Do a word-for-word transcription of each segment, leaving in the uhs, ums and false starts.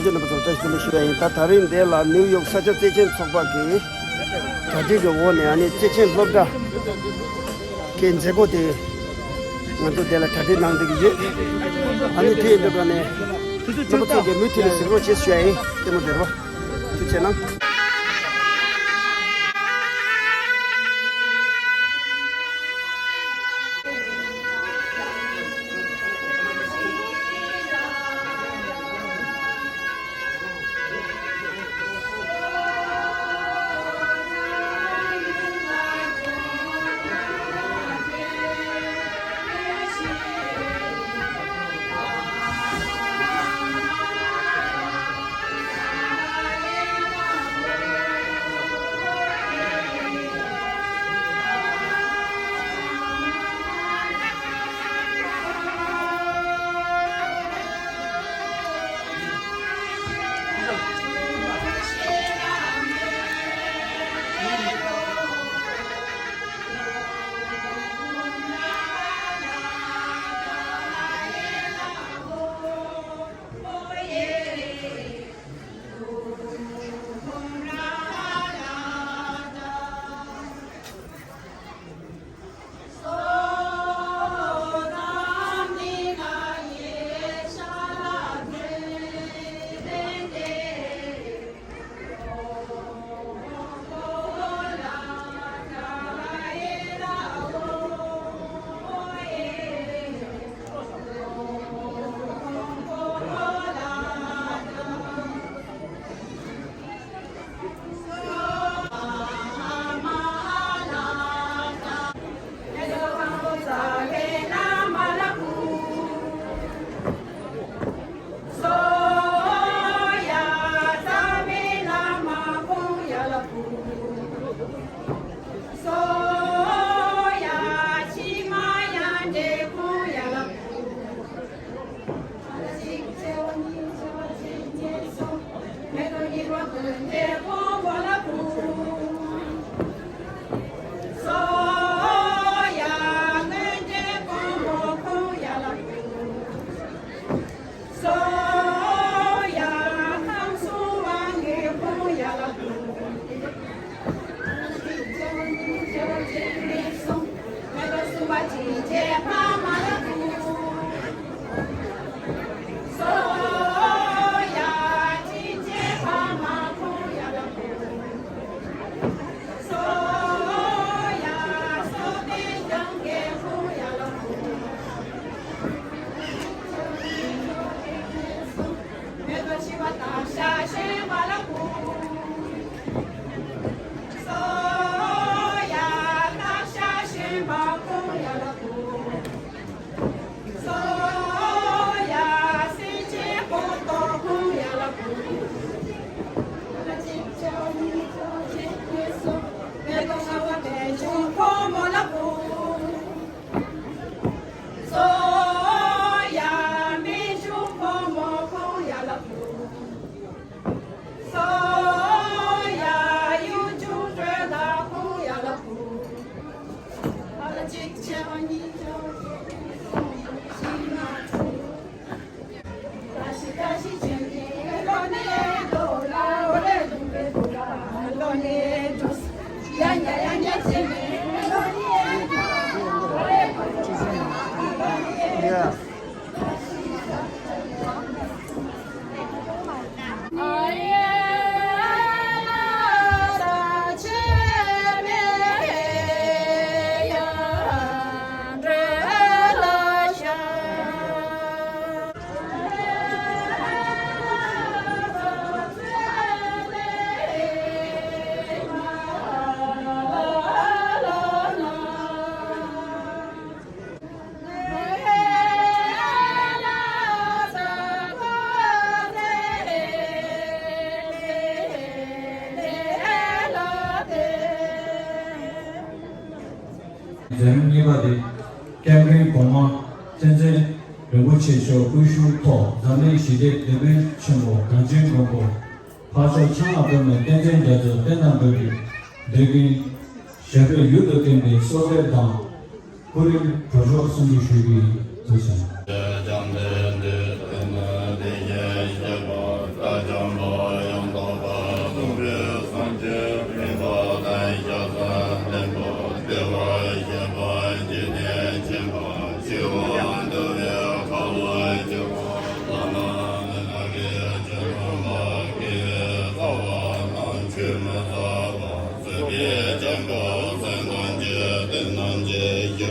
རྣམ་པ་ཚོར་བཀྲ་ཤིས་བདེ་ལེགས་ཞུ་བ་ཡིན། ད་ད་རིང་འདི་ལ་ནིའུ་ཡོག་ས་སྐྱ་བརྩེ་ཆེན་ཚོགས་པ་གི་གྲ་སྒྲིག་གི་འོག་ནས་ཨ་ནི་བརྩེ་ཆེན་སློབ་གྲྭ་གི་མཛད་སྒོ་དེ་ང་ཚོ་འདི་ལ་གྲ་སྒྲིག་གནང་བསྡད་ཀྱི་ཡོད། ཨ་ནི་དེ་ཡིན་དུས་ཀ་ནས་རྣམ་པ་ཚོ་གིས་མུ་མཐུད་ནས་གཟིགས་རོགས་བྱེད་ཞུ་ཡ་ཡིན། ལྟད་མོ་དེ་རོ། ཐུགས་རྗེ་གནང་། མཛད་རིམ་གཉིས་པ་དེ། ཀེམ་རིང་གོང་མ་བསྟན་འཛིན་རིན་པོ་ཆེ་མཆོག་སྐུ་ཞབས་ཐོག་འཛམ་གླིང་ཞི་བདེའི་དེད་དཔོན་ཆེན་པོ་གངས་ཅན་མགོན་པོ་འཕགས་མཆོག་ཕྱག་ན་པདྨོ་བསྟན་འཛིན་རྒྱ་མཚོ་བསྟན་དང་འགྲོ་བའི་འདོད་ཀྱི་ཞབས་པད་ཡུན་དུ་བརྟན་པའི་གསོལ་འདེབས་དང་། སྐུ་རིམ་གྲོགས་མཆོག་གསུང་ཆོས་ཞུ་གི་ཡིན། ཐུགས་རྗེ་ཆེ། མ་ཟད་པ་བཟོད་པས་བརྒྱན་པ་སེམས་ཐམས་ཅད་རྟེན་ཐམས་ཅད་ཀྱི་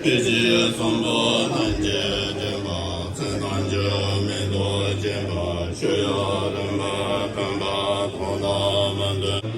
སྐད་ཅིག་གསུམ་པོ་ཐམས་ཅད་བརྟན་པ་སེམས་ཐམས་ཅད་མེད་དུ་སྐྱེས་པ་ཆོས་ཡང་དོན་པ་སྟོན་པ་ཐོག་མཐའ་མ་འདོད།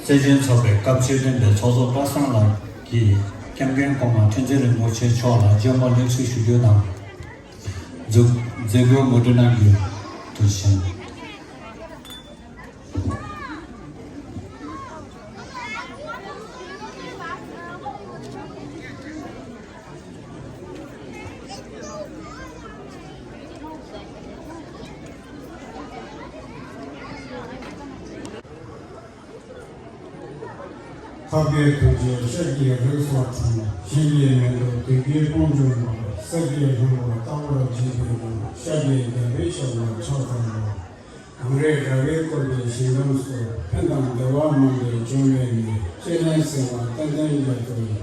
བརྩེ་ཆེན་ཚོགས་པའི་སྐབས་བཅུ་བདུན་པའི་ཚོགས་གཙོ་པ་སངས་ལགས་ཀྱིས་སྐྱབས་མགོན་གོང་མ་ཁྲི་འཛིན་རིན་པོ་ཆེ་མཆོག་ལ་བརྗོད་པ་ལེགས་སོ་ཞུ་རྒྱུ་དང་། མཛད་སྒོའི་ངོ་སྤྲོད་གནང་རྒྱུ་དུ་བྱོན། ཐབས་མཁས་ཐུགས་རྗེས་ཤཱཀྱའི་རིགས་སུ་འཁྲུངས། གཞན་གྱིས་མི་ཐུབ་བདུད་ཀྱི་དཔུང་འཇོམས་པ། ས་གཞི་ལྷུང་བ་ལྟ་བུར་བརྗིད་པའི་ལྷུང་། ཤཱཀྱའི་རྒྱལ་པོའི་ཞབས་ལ་ཕྱག་འཚལ་ལོ། གངས་རི་ར་བས་བསྐོར་བའི་ཞིང་ཁམས་སུ། ཕན་དང་བདེ་བ་མང་པོས་འབྱུང་བའི་གནས། སྤྱན་རས་གཟིགས་དབང་ཏན་ཏན་རྒྱ་མཚོ་ཡི།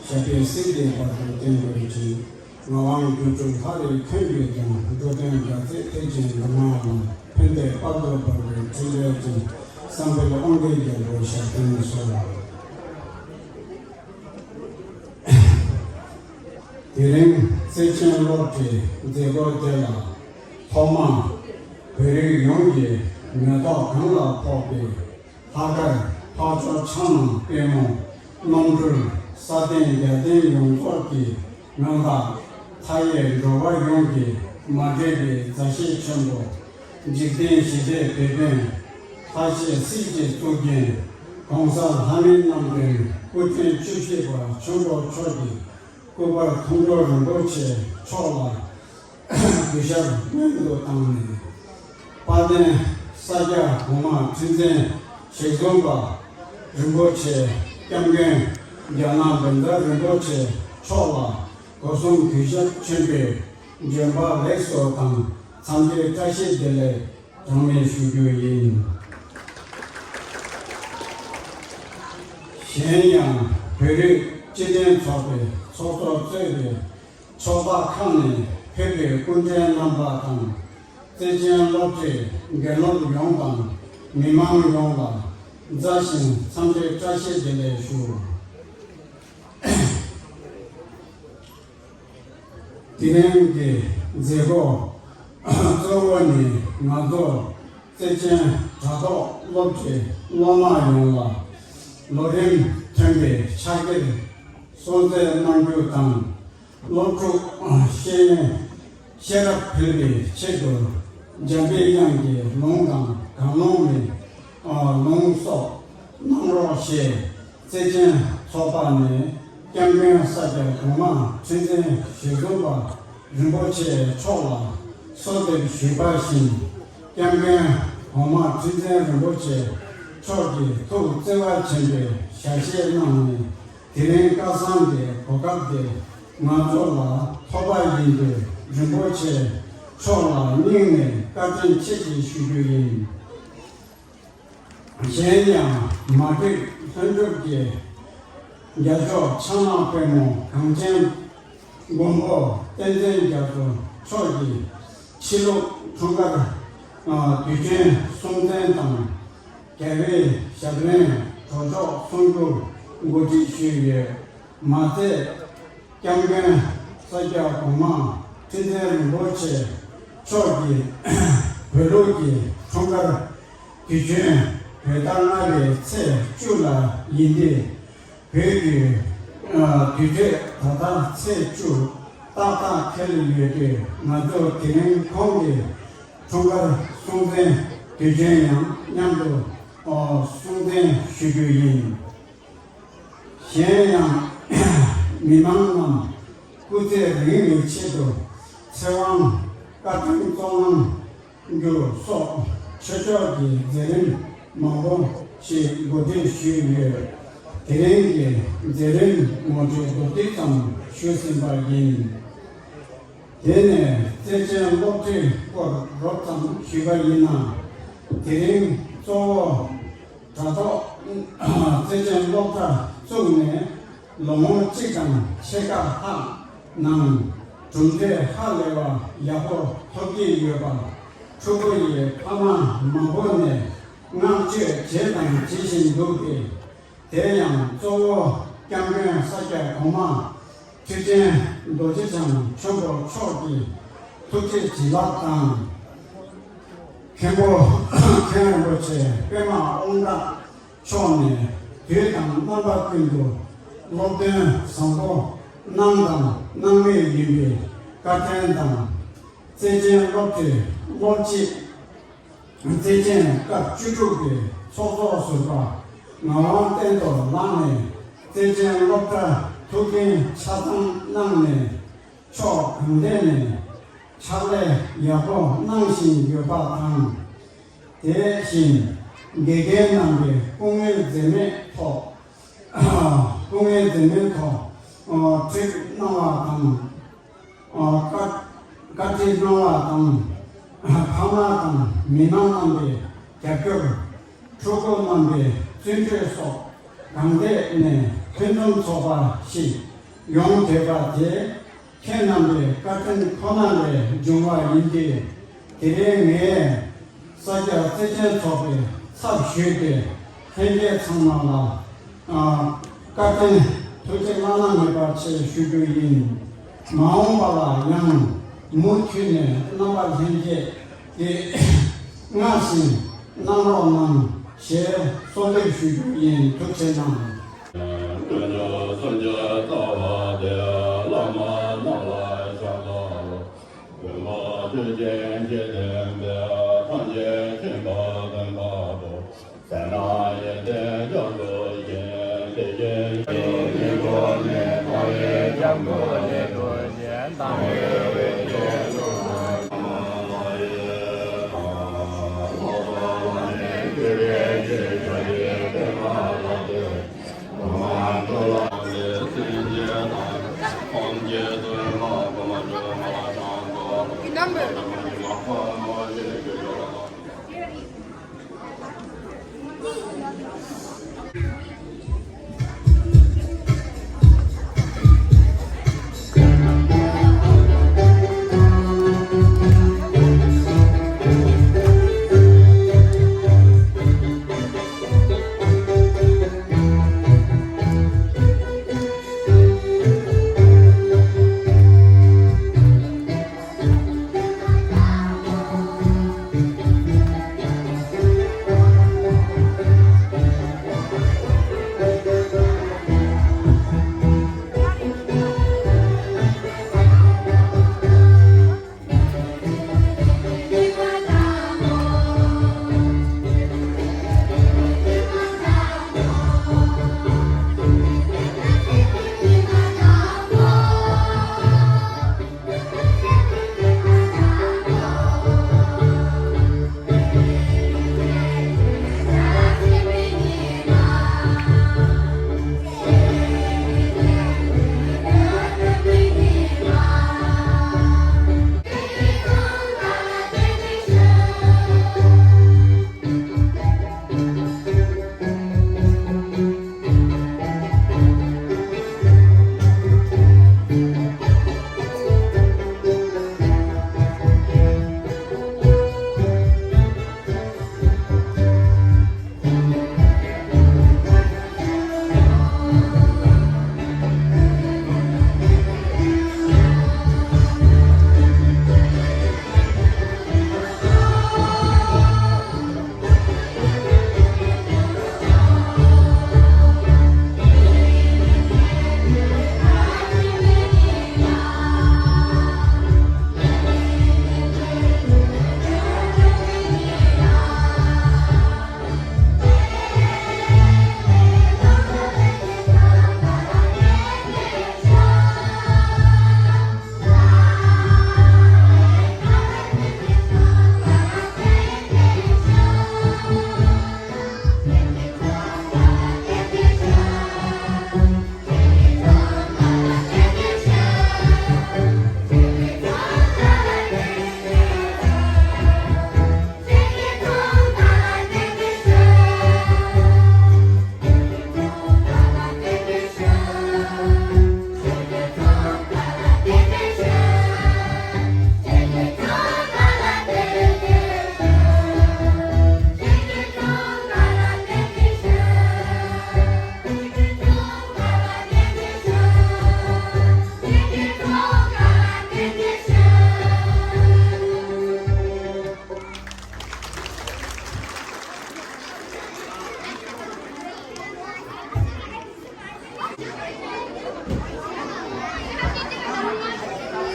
ཞབས་པད་སྲིད་མཐའི་བར་དུ་བརྟན་གྱུར་ཅིག། ངག་དབང་སྒྱུ་འཕྲུལ་ལྷ་རིས་མཁན་གྱི་གདུང་། འགྲོ་དོན་རྒྱ་མཚོའི་ཐེག་ཆེན་འགྲོ་མང་ལ། ཕན་བདེ་དཔལ་དུ་འབར་བའི་འཕྲིན་ལས་ཅན། བསམ་འཕེལ་དབང་ལྡན་རྒྱལ་པོ་ཞབས་བརྟན་སོགས། དེ་རིང་བརྩེ་ཆེན་སློབ་གྲྭའི་མཛད་སྒོ་དེ་ལ་ཐོག་མར་བོད་རིགས་ཡོངས་ཀྱི་མེ་ཏོག་གང་ལ་ཕོག་པའི་ལྷག་དཀར་འཕགས་མཆོག་ཕྱག་ན་པདྨོ། རྣམ་གྲོལ་སྲ་བརྟན་རྒྱལ་བསྟན་ཡོངས་རྫོགས་ཀྱི་མངའ་བདག་མཐའ་ཡས་འགྲོ་བ་ཡོངས་ཀྱི་མ་འདྲེས་པའི་མཛའ་བཤེས་ཆེན་པོ། འཇིག་རྟེན་ཞི་བདེའི་དེད་དཔོན། ལྷ་གཤེགས་སྲས་ཀྱི་གཙུག་རྒྱན། ༸གོང་ས་ལྷ་མིའི་རྣམ་འདྲེན་སྐུ་ཕྲེང་བཅུ་བཞི་པ་ཆོས་འཁོར་མཆོག་གི་སྐུ་པར་མཐོང་གྲོལ་རིན་པོ་ཆེ་མཆོག་ལ་གུས་ཞབས་སྔོན་དུ་བཏང་ནས། དཔལ་ལྡན་ས་སྐྱ་གོང་མ་ཁྲི་འཛིན་ཞིག་འཛོམས་པ་རིན་པོ་ཆེ། སྐྱབས་མགོན་རྒྱ་ནག་བཛྲ་རིན་པོ་ཆེ་མཆོག་ལ་སྒོ་གསུམ་གུས་ཞབས་ཆེན་པོས་བྱོན་པ་ལེགས་སོ་དང་། འཚམས་འདྲིའི་བཀྲ་ཤིས་བདེ་ལེགས་གྲངས་མེད་ཞུ་རྒྱུ་ཡིན། གཞན་ཡང་བོད་རིགས་སྤྱི་མཐུན་ཚོགས་པའི་ཚོགས་གཙོ་གཙོས་པའི་ཕྱོགས་མཐའ་ཁག་ནས་ཕེབས་པའི་སྐུ་མགྲོན་རྣམ་པ་དང་། བརྩེ་ཆེན་སློབ་གྲྭའི་དགེ་སློབ་ཡོངས་དང་མི་མང་ཡོངས་ལ་མཛའ་ཞིང་འཚམས་འདྲིའི་བཀྲ་ཤིས་བདེ་ལེགས་ཞུ། དེ་རིང་གི་མཛད་སྒོ་གཙོ་བོ་ནི་ང་ཚོ་བརྩེ་ཆེན་དྲ་ཐོག་སློབ་གྲྭའི་སློབ་མ་ཡོངས་ལ་ལོ་རིམ་མཐུན་པའི་ཕྱག་འཁྱེར་སྲུང་བརྩི་གནང་རྒྱུ་དང་། སློབ་ཕྲུག་ཤེས་ཡོན་ཤེས་རབ་འཕེལ་བའི་ཆེད་དུ་འཇམ་པའི་དབྱངས་ཀྱི་ལུང་དང་གང་ལུང་མའི་ལུང་སོགས་གནང་རོགས་ཞེས། བརྩེ་ཆེན་ཚོགས་པ་ནས་སྐྱབས་མགོན་ས་སྐྱ་གོང་མ་ཁྲི་འཛིན་ཞིག་འཛོམས་པ་རིན་པོ་ཆེ་མཆོག་ལ་གསོལ་འདེབས་ཞུས་པ་བཞིན། སྐྱབས་མགོན་གོང་མ་ཁྲི་འཛིན་རིན་པོ་ཆེ་མཆོག་གིས་ཐུགས་བརྩེ་བ་ཆེན་པོས་ཞལ་བཞེས་གནང་ནས། དེ་རིང་སྐལ་བཟང་གི་གོ་སྐབས་དེ་ང་ཚོ་ལ་ཐོབ་པ་ཡིན་དུས། རིན་པོ་ཆེ་མཆོག་ལ་སྙིང་ནས་བཀའ་དྲིན་ཆེ་ཞེས་ཞུ་རྒྱུ་ཡིན། གཞན་ཡང་མ་བགྲོས་ལྷུན་གྲུབ་ཀྱི་རྒྱལ་མཆོག་ཕྱག་ན་པདྨོ་གངས་ཅན་མགོན་པོ་བསྟན་འཛིན་རྒྱ་མཚོ་མཆོག་གིས་ཕྱི་ལུགས་འཁྲུངས་སྐར་དུས་ཆེན་སྲུང་བརྟན་དང་། རྒྱལ་བའི་ཞབས་རིམ་གྲོགས་མཆོག་གསུང་སྒྱུར་གོ་སྒྲིག་ཞུས་ཡོད། མ་ཚད། སྐྱབས་མགོན་ས་སྐྱ་གོང་མ་ཁྲི་འཛིན་རིན་པོ་ཆེ་མཆོག་གིས་བོད་ལུགས་ཀྱི་འཁྲུངས་སྐར་དུས་ཆེན་བོད་ཟླ་ལྔ་པའི་ཚེས་བཅུ་ལ་ཡིན་ཏེ། བོད་ཀྱི་དུས་ཚོད་ད་ལྟ་ཚེས་བཅུ་ཏག་ཏག་འཁེལ་ཡོད་དུས། ང་ཚོ་དེ་རིང་ཁོང་གི་འཁྲུངས་སྐར་སྲུང་བརྟན་དུས་ཆེན་ཡང་མཉམ་དུ་སྲུང་བརྟན་ཞུ་རྒྱུ་ཡིན། གཞན་ཡང་། མི་མང་རྣམས་སྐུ་ཚེ་རིང་བའི་ཆེད་དུ་ཚེ་དབང་བཀའ་དྲིན་གཙོ་གནང་རྒྱུ་སོགས་ཆོས་ཕྱོགས་ཀྱི་མཛད་རིམ་མང་པོ་ཞིག་གོ་སྒྲིག་ཞུས་ཡོད། དེ་རིང་གི་མཛད་རིམ་ངོ་སྤྲོད་མདོར་བསྡུས་ཙམ་ཞུས་ཟིན་པ་ཡིན། དེ་ནས་བརྩེ་ཆེན་སློབ་གྲྭའི་སྐོར་རོབ་ཙམ་ཞུས་པ་ཡིན་ན། དེ་རིང་གཙོ་བོ་དྲ་ཐོག་བརྩེ་ཆེན་སློབ་གྲྭ་བཙུགས་ནས་ལོ་ངོ་གཅིག་དང་ཕྱེད་ཀ་ལྷག་ནང་གྲུབ་འབྲས་ཧ་ལས་པ་ཡག་པོ་ཐོབ་ཀྱི་ཡོད་པ། ཕྲུ་གུ་ཡི་ཕ་མ་མང་པོ་ནས་བསྔགས་བརྗོད་བྱས་དང་བྱེད་བཞིན་འདུག་སྟེ། དེ་ཡང་གཙོ་བོ་སྐྱབས་མགོན་ས་སྐྱ་གོང་མ་ཁྲི་ཆེན་རྡོ་རྗེ་འཆང་ཆོས་འཁོར་མཆོག་གི་ཐུགས་རྗེ་བྱིན་རླབས་དང་། མཁན་པོ་མཁན་རིན་པོ་ཆེ་པདྨ་དབང་གྲགས་མཆོག་ནས་དུས་དང་རྣམ་པ་ཀུན་ཏུ་སློབ་སྟོན་བཟང་པོ་གནང་དང་གནང་མུས་ཡིན་པའི་བཀའ་དྲིན་དང་། བརྩེ་ཆེན་སློབ་གྲྭའི་སློབ་སྤྱི། བརྩེ་ཆེན་སྐབས་བཅུ་དྲུག་པའི་ཚོགས་གཙོ་ཟུར་པ་ངག་དབང་བསྟན་རྡོར་ལགས་ནས་བརྩེ་ཆེན་སློབ་གྲྭ་ཐུགས་འགན་ཆ་ཚང་གནང་ནས། ཕྱོགས་གང་ཐད་ནས་ཕྱག་ལས་ཡག་པོ་གནང་བཞིན་ཡོད་པ་དང་། དེ་བཞིན་དགེ་རྒན་རྣམ་པའི་སྐུ་ངལ་འཛེམས་མེད་ཐོག་སྐུ་ངལ་འཛེམས་མེད་ཐོག་ཁྲིད་གནང་བ་དང་། བཀའ་བཀའ་ཁྲིད་གནང་བ་དང་། ཕ་མ་དང་མི་མང་རྣམ་པའི་རྒྱབ་སྐྱོར། ཕྲུ་གུ་རྣམ་པའི་བརྩོན་འགྲུས་སོགས་གང་ཐད་ནས་ཕུན་སུམ་ཚོགས་པ་ཞིག་ཡོང་བསྡད་པ་དེ། ཁྱེད་རྣམ་པའི་བཀའ་དྲིན་ཁོ་ན་ལས་བྱུང་བ་ཡིན་ཏེ། དེ་རིང་ངས་ས་སྐྱ་བརྩེ་ཆེན་ཚོགས་པའི་ཚབ་ཞུས་ཏེ། ལྷན་རྒྱས་ཚང་མ་ལ་བཀའ་དྲིན་ཐུགས་རྗེ་བླ་ན་མེད་པ་ཆེ་ཞུ་རྒྱུ་ཡིན། མ་འོངས་པ་ལ་ཡང་མུ་མཐུད་ནས་རྣམ་པ་ལྷན་རྒྱས་ཀྱིས་སྔར་བཞིན་གནང་རོགས་གནང་ཞེས་གསོལ་འདེབས་ཞུ་རྒྱུ་ཡིན། ཐུགས་རྗེ་གནང་། དཀོན་མཆོག་སུམ་ཅུ་རྩ་བ་སྟེ། བླ་མ་རྣམས་ལ་ཕྱག་འཚལ་ལོ། མགོན་པོ་ཐུགས་རྗེ་ཆེ་ལྡན་པས། ཐམས་ཅད་མཁྱེན་པ་ཀུན་དགའ་བོ། མཚན་ནས་ཡོན་ཏན་རྒྱ་མཚོ་ཆེ། དེ་བཞིན་གཤེགས་པའི་སྐུ་ནི་མཐའ་ཡས་སྐྱབས་འགྲོ་ཆེན་པོ་ཆེ། དང་བའི་འོད་ཅན་ཀླུ་དང་།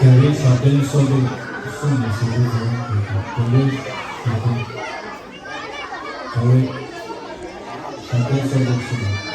རེ་ས་ཏན་སོ་དེ་གསུམ་ནས་ཞུ་རྒྱུ་དང་དེ་དང་དེ་ལས་ས་ཏན་དེ་རེ་ས་ཏན་སོ་དེ་གསུམ།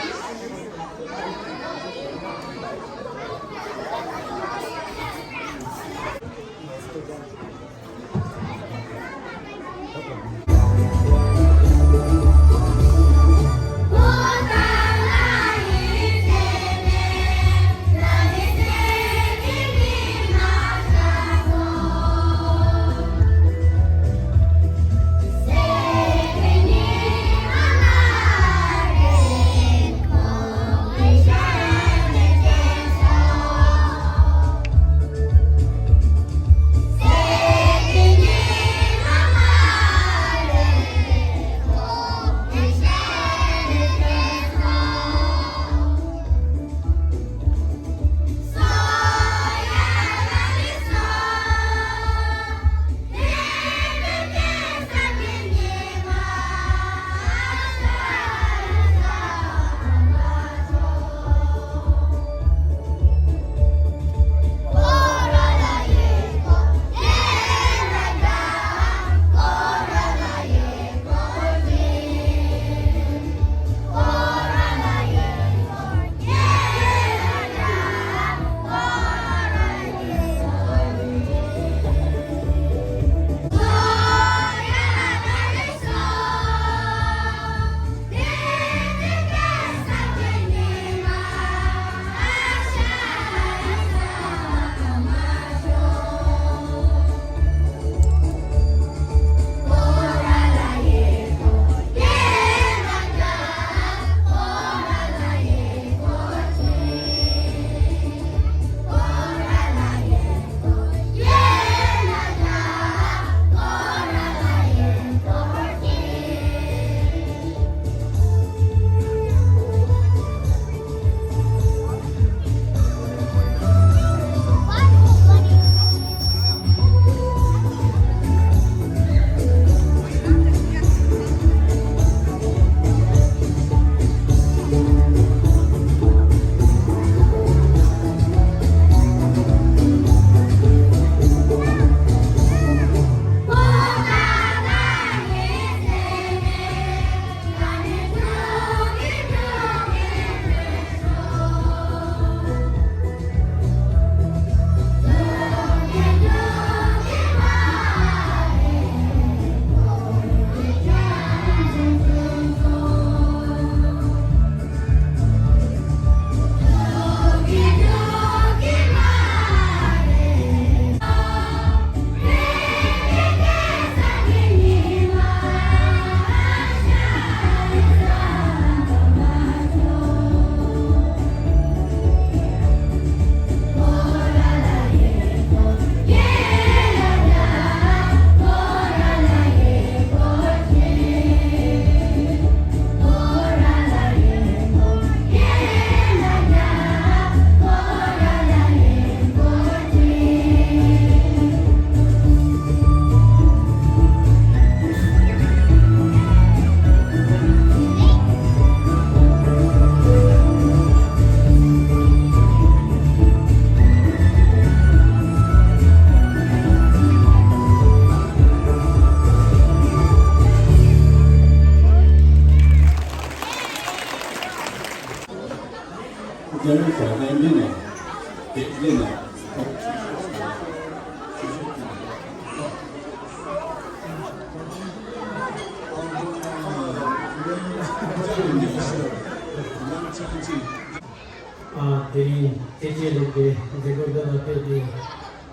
ཨ། དེ་རིང་ཐེག་ཆེན་སློབ་གྲྭའི་མཛད་སྒོ་འདི་ལ་ཕེབས་ཏེ།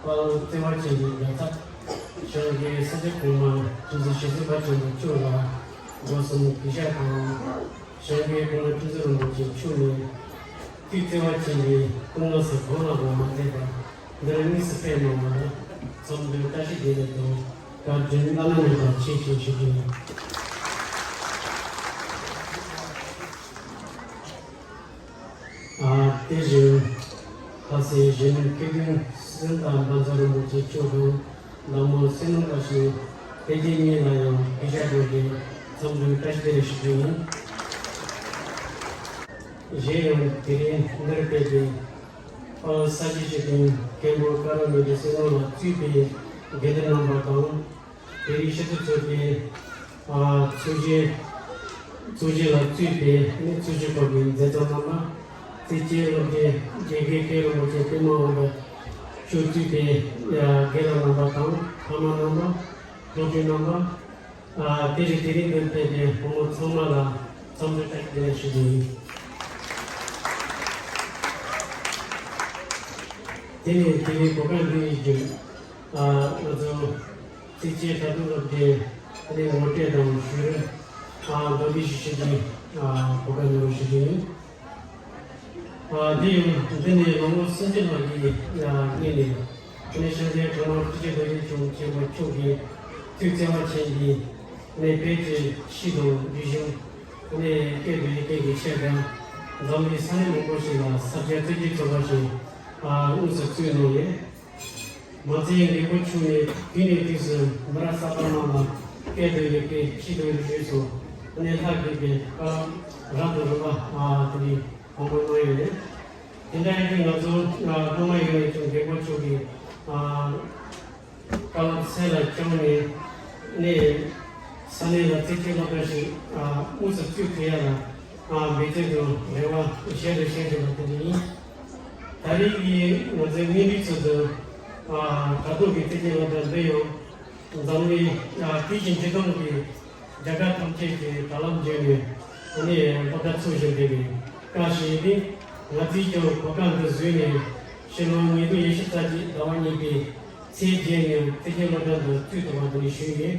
དཔལ་བརྩེ་བ་ཅན་གྱི་བརྒྱ་རྩ་གཞུང་གི་ས་སྐྱ་གོང་མ་ཁྲི་འཛིན་ཞེ་བཙུན་དཔལ་ཆེན་པོ་མཆོག་ལ་སྒོ་གསུམ་གུས་ཞབས་དང་། གཞུང་གི་གོང་མ་ཁྲི་འཛིན་རིན་པོ་ཆེ་མཆོག་ནས་ཐུགས་བརྩེ་བ་ཅན་གྱི་སྐུ་ངོ་སུ་གང་ལ་གང་མ་མཛད་པར་འདིར་དངོས་སུ་ཕེབས་གནང་བ་ལ་འཚམས་འདྲི་བཀྲ་ཤིས་བདེ་ལེགས་དང་བཀའ་དྲིན་བླ་ན་མེད་པ་ཆེ་ཞེས་ཞུ་རྒྱུ་ཡིན། ཨ། དེ་བཞིན་ལྷ་སའི་གཞོན་ནུ་སྐྱེ་ལྡན་སེམས་དཔའ་དཔལ་འཛོམས་རིན་པོ་ཆེ་མཆོག་དང་། བདག་མོ་བསོད་ནམས་བཀྲ་ཤིས་བདེ་སྐྱིད་གཉིས་ལ་ཡང་གུས་ཞབས་སྒོས་ཀྱི་འཚམས་འདྲི་བཀྲ་ཤིས་བདེ་ལེགས་ཞུ་རྒྱུ་ཡིན། གཞན་ཡང་དེ་རིང་འདིར་ཕེབས་པའི་ ཨ་ས་གཞི་ཆེ་མཐོང་མཁན་པོ་ཀ་ར་མེ་ཏི་སེ་ནོ་ལ་གཙོས་པའི་དགེ་འདུན་རྣམ་པ་དང་། དེ་རིང་ཆེད་དུ་གཙོས་པའི་ཨ་ཚོགས་ཆེན་ཚོགས་ཆེན་ལ་གཙོས་པའི་ནི་ཚོགས་ཆེན་སྐོར་གྱི་མཛད་གཙོ་རྣམ་པ། རྩེ་ལྕེ་སློབ་གྲྭའི་དགེ་རྒན་མཁན་རིན་པོ་ཆེ་པད་མ་དབང་པོ་མཆོག་གཙོས་པའི་ཨ་དགེ་ལགས་རྣམ་པ་དང་ཕ་མ་རྣམ་པ། སློབ་ཕྲུག་རྣམ་པ། ཨ་དེ་རིང་དེ་རིང་འདིར་ཕེབས་པའི་བུ་མོ་ཚང་མ་ལ་འཚམས་འདྲི་བཀྲ་ཤིས་བདེ་ལེགས་ཞུ་རྒྱུ་ཡིན། དེ་ནས་དེ་རིང་གོ་སྐབས་འདི་ཡི་བརྒྱུད་ཨ་ང་ཚོ་རྩེ་ལྕེ་མཐར་ཐུག་སློབ་གྲྭའི་ཨ་ནི་ངོ་སྤྲོད་དང་བརྗོད་རིམ་ཨ་མདོར་བསྡུས་ཤིག་ཞུ་རྒྱུའི་ཨ་གོ་སྐབས་ཡོད་པ་ཞུ་རྒྱུ་ཡིན། ཨ་འདི་ཡང་འདི་ནི་ལོ་ངོ་སུམ་ཅུ་ལྷག་གི་ཨ་སྔོན་ནས་ཨ་ནི་ཤར་རྒྱལ་གྲྭ་མང་ཐུགས་རྗེ་རྡོ་རྗེ་འཆང་ཆེན་པོ་མཆོག་གིས་ཐུགས་བརྩེ་བ་ཅན་གྱིས་ཨ་ནི་བོད་ཀྱི་གཤིས་དང་རིག་གཞུང་ཨ་ནི་སྐད་དང་ཡི་གེ་གི་ཆེད་དུ་འཛམ་གླིང་ས་གནས་མང་པོ་ཞིག་ལ་ས་སྐྱ་རྩེ་ལྕེ་ཚོགས་པ་ཞེས་ཨ་དངོས་སུ་བཙུགས་གནང་ཡོད། མ་ཚད་རྒན་པོ་མཆོག་ནས་དུས་ནས་དུས་སུ་མི་རབས་གསར་པ་རྣམས་ལ་སྐད་དང་ཡི་གེ་གཤིས་དང་རིག་གཞུང་སོགས་ཨ་ནི་ལྷག་དགོས་པའི་བཀའ་སློབ་རབ་དང་རིམ་པ་ཨ་དེ་ནས་དགོངས་པ་གནང་ཡོད་རེད། དེ་འདྲ་ཡིན་དུས་ང་ཚོ་ཨ་སྔོན་མ་ཡོད་ནས་ཀྱང་རྒན་པོ་མཆོག་གི་ཨ་བཀའ་སློབ་སེམས་ལ་བཅངས་ནས་ནས་ས་གནས་ལ་རྩེ་ལྕེ་སློབ་གྲྭ་ཞིག་ཨ་དངོས་སུ་བཙུགས་ཐུབ་ཡ་ལ་ཨ་འབད་བརྩོན་དང་རེ་བ་བཞེས་རེ་བཞེས་བཞིན་པ་དེ་འདྲ་ཡིན། ད་རེས་ཀྱི་ང་ཚོའི་སྔོན་འགྲོའི་ཚུལ་དུ་ཨ་དྲ་ཐོག་གི་རྩེ་ལྕེ་སློབ་གྲྭ་འདི་ཡང་འཛམ་གླིང་ཨ་དུས་ཆེན་སྤྱི་བཏང་གི་རྒྱལ་ཁབ་ཐམས་ཅད་ཀྱི་དྲ་ལམ་བརྒྱུད་ནས་ཨ་ནི་སློབ་གྲྭ་ཚུགས་བཞིན་པའི་སྐབས་ཤིག་ཡིན་ཏེ། ང་ཚོས་ཀྱང་གོ་སྐབས་འདི་བཟུང་ནས་ཕྱི་ལོ་ཉིས་སྟོང་ཉི་ཤུ་རྩ་གཅིག་ཟླ་བ་གཉིས་པའི་ཚེས་བརྒྱད་ཉིན་རྩེ་ལྕེ་སློབ་གྲྭ་འདི་བཙུགས་ཐུབ་པ་དེ་ནས་ཞུས་ཡོད།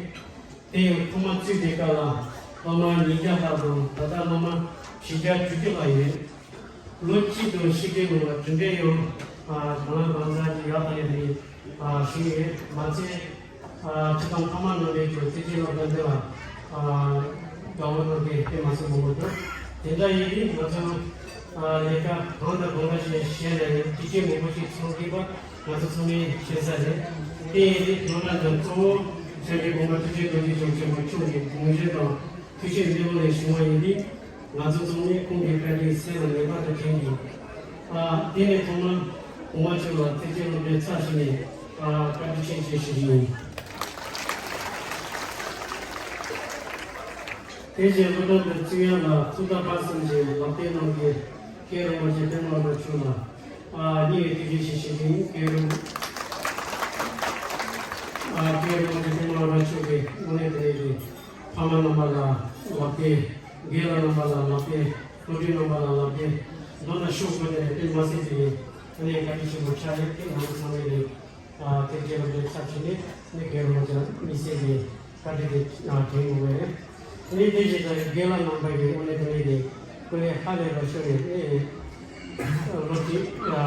དེ་ཡང་ཐོག་མར་བཙུགས་པའི་སྐབས་ལ་སློབ་མ་ཉིས་བརྒྱ་ལྷག་དང་ད་ལྟ་སློབ་མ་བཞི་བརྒྱ་དྲུག་ཅུ་ལྷག་ཡོད། ལོ་གཅིག་དང་ཕྱེད་ཀའི་ནང་ལ་གྲུབ་འབྲས་ཡང་ཨ་གང་ལ་གང་འཚམ་ཞིག་ཡོད་པ་ལས་ནས་ཨ་ཞུས་ཡོད། མ་ཚད་ཨ་སྤྱི་བཏང་ཕ་མ་རྣམ་པས་ཀྱང་རྩེ་ལྕེ་སློབ་གྲྭ་འདི་ལ་ཨ་དགའ་བོ་གནང་མཁན་དཔེ་མ་སྲིད་མང་པོ་འདུག་དེ་འདྲ་ཡིན་དུས་ང་ཚོ་ཨ་ལས་ཀ་གང་དང་གང་འདྲ་ཞིག་བྱས་ནས་དུས་ཆེན་མང་པོ་ཞིག་ཚོགས་དགོས་པ་ང་ཚོ་ཚང་མས་ཤེས་གསལ་རེད། དེ་ཡིན་དུས་སློབ་གྲྭ་འདི་གཙོ་བོ་སངས་རྒྱས་དགོངས་པ་ཐུགས་རྗེ་རྡོ་རྗེ་འཆང་ཆེན་པོ་མཆོག་གི་དགོངས་བཞེད་དང་ཐུགས་བཞེད་མེ་ལོང་ནས་བྱུང་བ་ཡིན་དུས། ང་ཚོ་ཚང་མས་ཁོང་གི་བཀའ་དྲིན་སེམས་ལ་ངེས་པར་དུ་དྲན་དགོས། ཨ་དེ་ནས་ཐོག་མར་གོང་མ་མཆོག་ལ་ཐུགས་རྗེ་སློབ་གྲྭའི་ཚབ་ཞུས་ནས་ཨ་བཀའ་དྲིན་ཆེ་ཞེས་ཞུ་རྒྱུ་ཡིན། དེ་བཞིན་སློབ་གྲྭ་འདི་བཙུགས་ཡ་ལ་གཙུག་ལག་ཁང་གསུམ་གྱི་ལག་དེབ་གནང་མཁན་མཁན་རིན་པོ་ཆེ་པད་མ་རྣམ་པ་མཆོག་ལ་ཨ་སྙིང་ནས་ཐུགས་རྗེ་ཆེ་ཞུ་རྒྱུ་ཡིན། མཁན་རིན་ཨ་མཁན་རིན་པོ་ཆེ་པད་མ་རྣམ་པ་མཆོག་གིས་དངོས་གནས་དེ་རེད། ཕ་མ་རྣམ་པ་ལ་ལག་དེབ། རྒན་ལགས་རྣམ་པ་ལ་ལག་དེབ། སློབ་ཕྲུག་རྣམ་པ་ལ་ལག་དེབ། མདོར་ན་ཤོག་བུ་དེ་དཔེ་མ་སྲིད་ཀྱི་ཨ་ནི་བཀའ་དྲིན་ཆེན་པོ་ཆགས་ཡོད་དེ། ང་ཚོ་ཚང་མས་ནི་ཨ་དེ་རྗེས་ལ་འདི་ཚབ་བྱས་ནས་ནི་རྒན་རིན་པོ་ཆེ་དམིགས་བསལ་གྱི་བཀའ་དྲིན་དེ་ཨ་དྲན་དགོས་པ་རེད། ཨ་ནི་དེ་བཞིན་དུ་རྒན་ལགས་རྣམ་པ་གིས་དངོས་གནས་དེ་ནི་དེ་སྐུ་ལས་ཧ་ལས་པ་ཤོར་ཡོད་དེ། ཨ་ནི་སློབ་ཕྲུག་ཨ་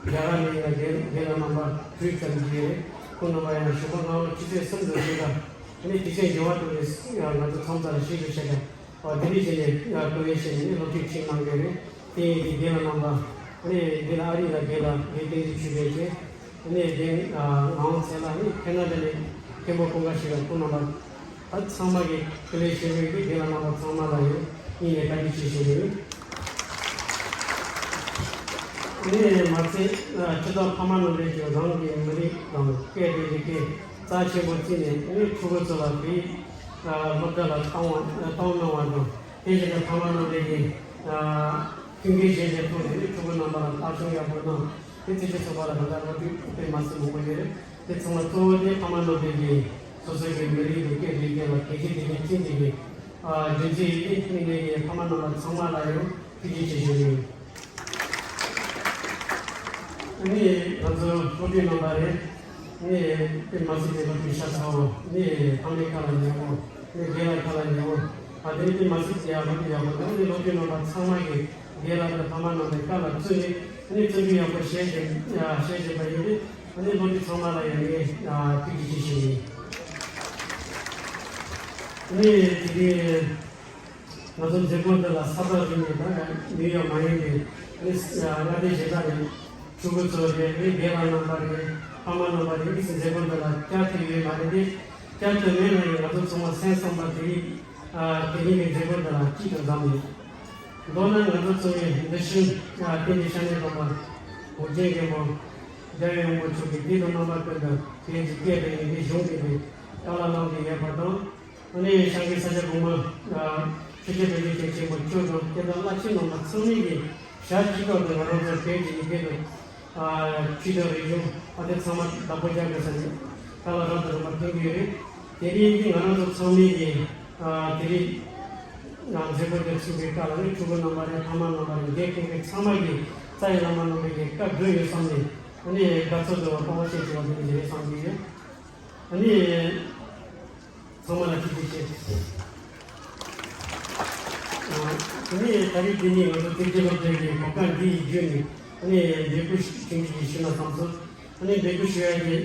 རྒན་ལགས་ནི་ཡང་རྒན་རྒན་ལགས་རྣམ་པ་དྲུག་ཙམ་ཞིག་རེད། ཁོང་རྣམ་པ་ཡང་གཞོན་པ་སྔ་ལོ་ཆུ་ཚོད་གསུམ་དུ་བཞུགས་པ། ཨ་ནི་དུས་ཆེན་འབྱོར་བ་དུ་རེ་ང་ཚོ་ཁམས་ཚང་ལ་ཤེས་རྒྱུ་བྱས་ཀྱང་། ཨ་དེ་འདྲ་བྱས་ནས་ང་བཀའ་ལན་བཤད་ནས་སློབ་ཁྲིད་ཁྲིད་གནང་གི་རེད། དེ་ཡིན་དུས་རྒན་ལགས་རྣམ་པ། ཨ་ནི་འདི་ལ་ཨ་རི་ལ་རྒན་ལགས་རྒན་བསྟན་འཛིན་ཆོས་འཕེལ་མཁྱེན། ཨ་ནི་རྒན་ཨ་ངག་དབང་ཚེ་ལགས་ནི་ཁེ་ན་ཌ་ནས་མཁན་པོ་ཀུན་དགའ་ཞིག་ལ་ཁོང་རྣམ་པ་ད་ཚང་མ་གི་བཀའ་ལན་ཞུ་གི་ཡོད་དུས་རྒན་ལགས་རྣམ་པ་ཚང་མ་ལ་ཡང་སྙིང་ནས་བཀའ་དྲིན་ཆེ་ཞུ་གི་ཡོད། ཨ་ནི་མ་ཚད་ཨ་སྤྱི་བཏང་ཕ་མ་རྣམ་པས་ཀྱང་རང་གི་མི་རིགས་དང་སྐད་དང་ཡི་གེ་རྩ་ཆེན་པོ་བརྩིས་ནས་ཨ་ནི་ཕྲུ་གུ་ཚོ་ལ་བོད་ཡིག་ཨ་སློབ་གྲྭ་ལ་བཏང་བ་བཏང་གནང་བ་དང་། དེ་བཞིན་དུ་ཕ་མ་རྣམ་པས་ཀྱིས་ཨ་མཐུན་རྐྱེན་གཞན་ཞིག་ཐོག་ནས་ཕྲུ་གུ་རྣམ་པ་ལ་ལྟ་སྐྱོང་ཡག་པོ་གནང་། དེ་ཚེ་ཆེ་ཚོགས་པ་ལ་ད་ལྟ་སློབ་ཕྲུག་དཔེ་མ་སྲིད་མང་པོ་ཡོད་རེད། དེ་ཚང་མ་གཙོ་བོ་དེ་ཕ་མ་རྣམ་པས་ཀྱིས་སོ་སོ་གི་མི་རིགས་དང་སྐད་དང་ཡི་གེ་ལ་གལ་ཆེ་དེ་གའི་བརྩི་འཇོག་གི་ཨ་རྒྱུ་མཚན་ཡིན་ཏེ། དེ་ནས་ཕ་མ་རྣམ་པ་ཚང་མ་ལ་ཡང་ཐུགས་རྗེ་ཆེ་ཞུ་གི་ཡིན། ཨ་ནི་ང་ཚོ་སློབ་ཕྲུག་རྣམ་པ་རེད། ཨ་ནི་དཔེ་མ་སྲིད་པའི་སློབ་ཕྲུག་ཤ་ཚ་བོ། ཨ་ནི་ཕ་མའི་ཁ་ལ་ཉན་བོ། ཨ་ནི་རྒན་ལགས་ཁ་ལ་ཉན་བོ། ཨ་དེ་ནི་དཔེ་མ་སྲིད་ཡག་སློབ་ཕྲུག་ཡག་པོ་འདུག་ཨ་ནི་སློབ་ཕྲུག་རྣམ་པ་ཚང་མ་གིས་རྒན་ལགས་དང་ཕ་མ་རྣམ་པའི་བཀའ་ལ་བརྩོན་ནས་ཨ་ནི་བརྩོན་འགྲུས་ཡག་པོ་བྱེད་བཞིན་བྱེད་བཞིན་པ་ཡིན་ཏེ། ཨ་ནི་སློབ་ཕྲུག་ཚང་མ་ལ་ཡང་ངས་ཐུགས་རྗེ་ཆེ་ཞུ་ཡིན། ཨ་ནི་དེ་རིང་ང་ཚོ་མཛད་སྒོ་འདི་ལ་ས་ཐོག་རིམ་ནས་ད་ནིའུ་ཡོག་མ་ཡིན་པའི་ཨ་ནི་མངའ་སྡེ་གཞན་དག་ནས་ཕྲུ་གུ་ཚོ་རེད། ཨ་ནི་རྒན་ལགས་རྣམ་པ་རེད། ཕ་མ་རྣམ་པ་རེད། ཨ་ནི་མཛད་སྒོ་འདི་ལ་བཅར་ཐུབ་ཡོད་མ་རེད་དེ། བཅར་ཐུབ་མེད་ན་ཡང་ང་ཚོ་ཚང་མ་སེམས་བསམ་པ་དེ་རིང་ཨ་དེ་རིང་གི་མཛད་སྒོ་འདི་ལ་སྐྱིད་དུ་བསམ་ཡོད། མདོར་ན་ང་ཚོ་ཚང་མས་འདི་ཕྱིན་ཨ་བསྟན་པའི་ཤ་གནད་དོག་པ། ཨོ་རྒྱན་མགོན་པོ་རྒྱལ་བའི་དབང་པོ་མཆོག་གིས་དུས་དང་རྣམ་པ་ཀུན་ཏུ་དེའི་གི་སྐད་དུ་ཡི་གེ་གཞུང་གི་བཀའ་སློབ་གནང་གི་ཡོད་པ་དང་། ཨ་ནི་ཤཱཀྱའི་ས་སྐྱ་གོང་མ་ཆོས་རྗེ་རྡོ་རྗེ་འཆང་ཆེན་པོ་མཆོག་དང་སྐྱེ་བདག་བླ་ཆེན་རྣམ་པ་ཚང་མས་ཀྱི་ཞལ་གཅིག་ཏོག་ཏུ་ང་རང་ཚོ་བོད་ཀྱི་ཡི་གེ་དང་ཆོས་དང་རིག་གཞུང་ཨ་དེ་ཚང་མ་བདག་པོ་རྒྱག་དགོས་ཟེར་ནས་བཀའ་སློབ་རབ་དང་རིམ་པ་ཕན་གྱི་ཡོད་རེད། དེ་རིང་གི་ང་རང་ཚོ་ཚང་མས་ཀྱི་དེ་རིང་ང་མཛད་སྒོ་དེ་ཚུགས་པའི་སྐབས་ལ་ནི་ཕྲུ་གུ་རྣམ་པ་རེད། ཕ་མ་རྣམ་པ་རེད། འདིར་ཕེབས་མཁན་ཚང་མ་གི་རྩ་བའི་བླ་མ་རྣམ་པ་གི་བཀའ་དྲིན་ཡོད་བསམ་ནས་ཨ་ནི་དགའ་ཚོར་དང་དཔའ་བོ་ཞེས་བྱ་བ་དེ་འདི་རེད་བསམ་གྱི་ཡོད། ཨ་ནི། ཚང་མ་ལ་ཐུགས་རྗེ་ཆེ། ཨ་ནི་ད་རེས་འདི་ནི་ང་ཚོ་ཐུགས་རྗེ་སློབ་གྲྭའི་གི་གོ་སྐབས་འདི་ཡི་བརྒྱུད་ནས་ཨ་ནི་འབོད་སྐུལ་ཞུ་ཞུ་ཞུ་ན་བསམ་སོང་། ཨ་ནི་འབོད་སྐུལ་ཞུ་ཡ་དེ་